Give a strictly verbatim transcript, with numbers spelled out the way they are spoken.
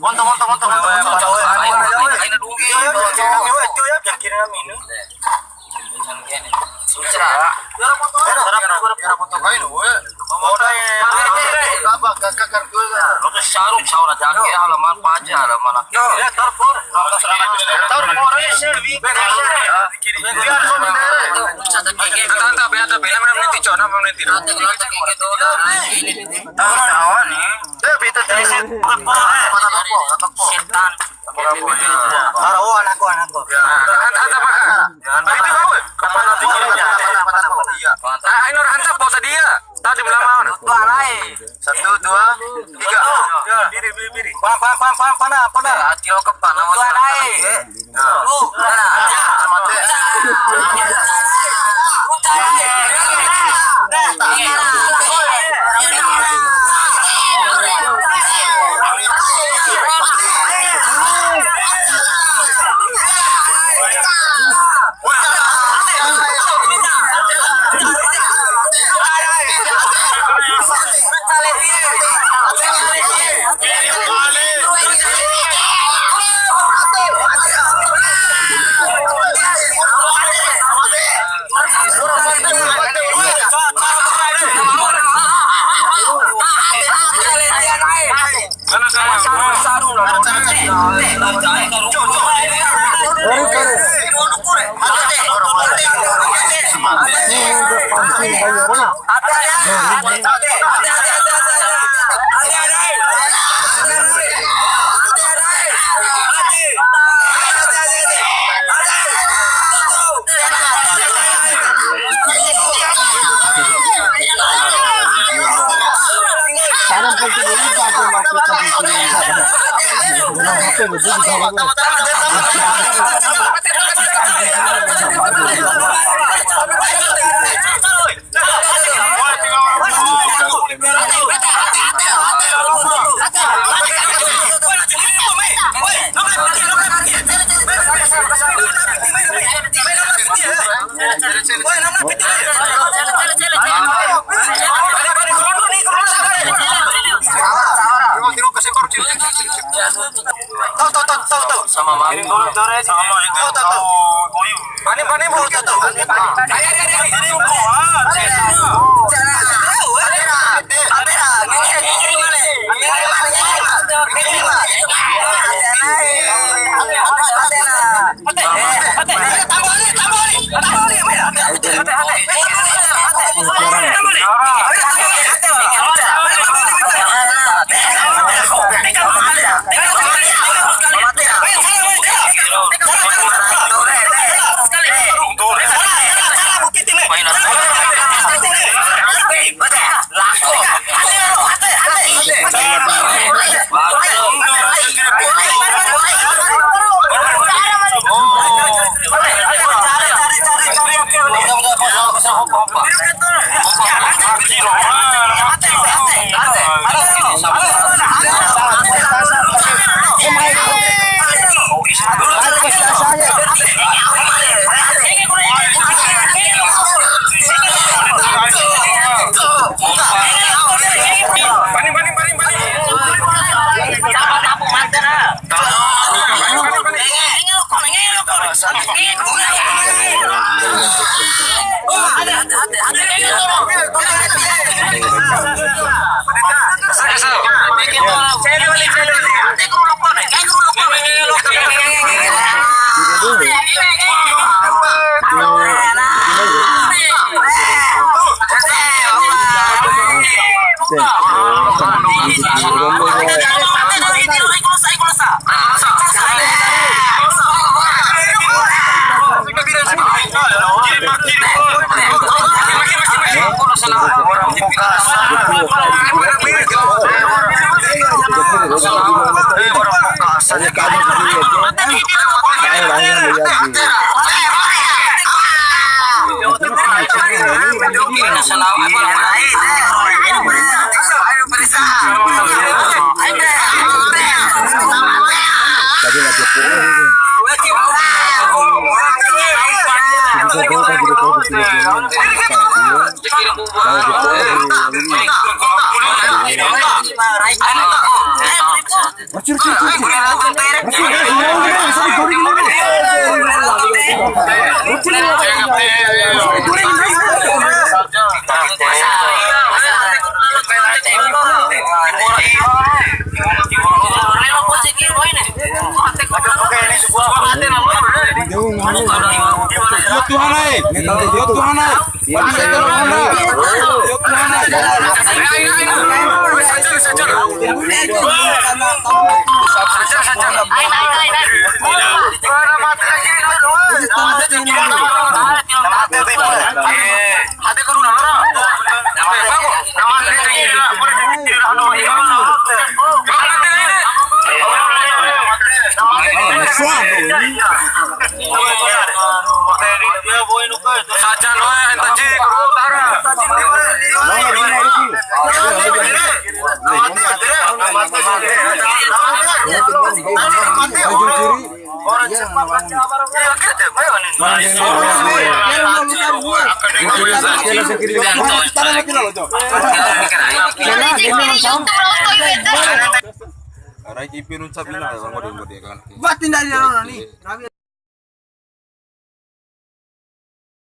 Monto, monto, monto, monto. Aina dungge. Saru, saura jangke, halaman paja, halaman. Setan. Oh, anakku, anakku. Hanta, hanta, Pak. Itu kau, eh? Kapan nanti? Iya. Ah, ini orang hanta, bos dia. Tadi belum mau. Tuh, alai. Satu, dua, tiga. Biri, biri, biri. Pana, pana, pana, pana, pana. Hati lo kepala. Tuh, alai. Tuh, alai. Tau, tau, tau, tau, tau. Sama mami. Tau, tau, tau. Pani, pani, bol, tau, tau. Ayo, ayo, ayo. Yo Tuhan ai. Yo Tuhan ai. Yo Tuhan ai. Rai kipi nun sabina, ngode-ngode kan. Batin dari dalam ni.